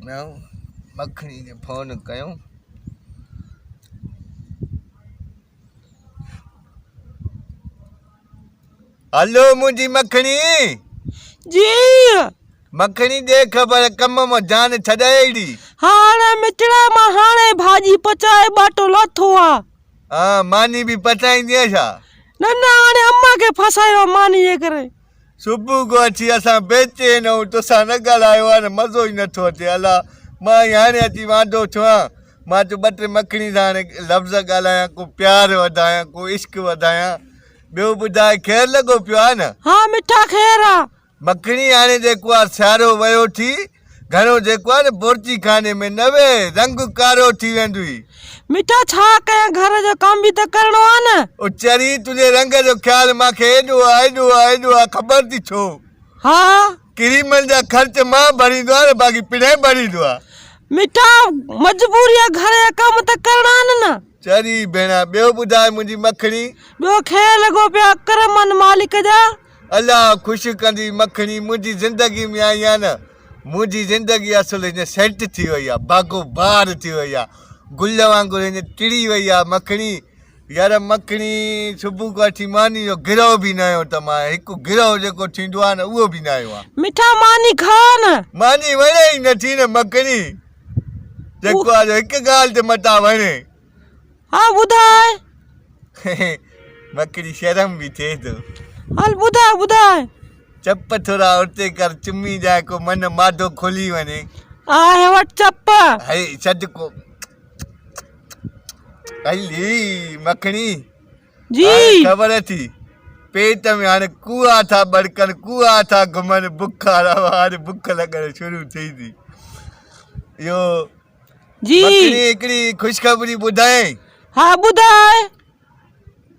مکڻي کي فون ڪيون. هلو منهنجي مکڻي. جي. مکڻي ڏي خبر ڪم مان جان ڇڏائي ڙي. ها هاڻي مٺڙا مان هاڻي ڀاڄي پچائي ٻاٽو لاٿو آ. ها ماني به پچائيندينء ڇا؟ نه نه هاڻي امان کي ڦاسايو آ ماني جي ڪري. صبح کان اچي اسان بيچين آهيون توسان نه ڳالهايو آ نه مزو ئي نٿو اچي الا مان ئي هاڻي اچي واندو ٿيو آهيان مان چيو ٻه ٽي مکڻي سان هاڻي لفظ ڳالهايان ڪو پيار وڌايان ڪو عشق وڌايان ٻيو ٻڌاء خير لڳو پيو آ نه. ها مٺا خير آ. مکڻي هاڻي جيڪو آ سيارو ويو ٿي گهڻو جيڪو آ نه بورچي خاني ۾ نه ويهه رنگ ڪارو ٿي ويندوئي. مٺا ڇا ڪيان گهر جو ڪم به ته ڪرڻو آ نه. او چري تنهنجي رنگ جو خيال مان کي ايڏو آ ايڏو آ ايڏو آ خبر ٿي ڇو. ها. ڪريمن جا خرچ مان ڀريندو آ نه باقي پڻهين ڀريندو آ. مٺا مجبوري آ گهر جا ڪم ته ڪرڻا آهن نه. چري ڀيڻا ٻيو ٻڌاء منهنجي مکڻي. ٻيو خير لڳو پيو آ ڪرم آهن مالڪ جا. الله خوش ڪندي مکڻي منهنجي زندگي ۾ آئي آ نه منهنجي زندگي اصل هن سيٽ ٿي وئي آ باغو بهار ٿي وئي آ گل وانگر هن ٽڙي وئي آ مکڻي يار مکڻي صبح کان وٺي ماني جو گرهه به نه آيو ته مان هڪ گرهه جيڪو ٿيندو آ نه اهو به نه آيو آ. مٺا ماني کاء نه. ماني وڻي ئي نٿي نه مکڻي جيڪو آ جو هڪ ڳالهه تي متان وڻي. ها ٻڌاء. مکڙي شرم به ٿئي ٿو. هل ٻڌاء ٻڌاء. چپ ٿورا اتي ڪر چمي جاء ڪو من ماڌو کلي وڃي. آهي وٺ چپ. هي ڇڏ ڪو. هلي مکڻي. جي. خبر اٿي پيٽ ۾ هاڻي ڪوئا ٿا ٻڙڪن ڪوئا ٿا گهمن بک هاڻي بک لڳڻ شروع ٿي ٿي. اهو جي. مکڻي هڪڙي خوشخبري ٻڌايائين. ها ٻڌاء.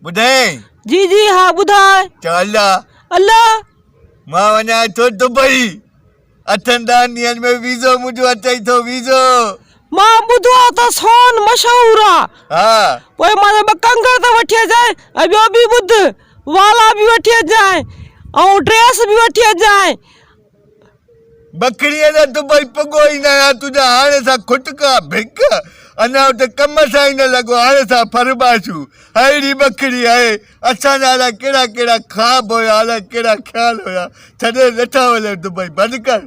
ٻڌايائين. جي جي ها ٻڌاء. چؤ الله. الله. مان وڃان ٿو دبئي اٺن ڏهن ڏينهن ۾ ويزو منهنجو اچئي ٿو ويزو. مان ٻڌو آ ته سون مشهور آ. ها. پوء مان چيو ٻه ڪنگڻ ته وٺي اچانء ۽ ٻيو به ٻڌ والا به وٺي اچانء ۽ ڊريس به وٺي اچانء. ٻڪريء جا دبئي پڳو ئي نه آيا تنهنجا هاڻي سا کٽڪا ڀڪ اڃا اتي ڪم سان ئي نه لڳو هاڻي سا فرمائشون ههڙي ٻڪري هي اسان جا الائي ڪهڙا ڪهڙا خواب هيا الائي ڪهڙا خيال هيا ڇڏي نٿا وڃن دبئي بند ڪر.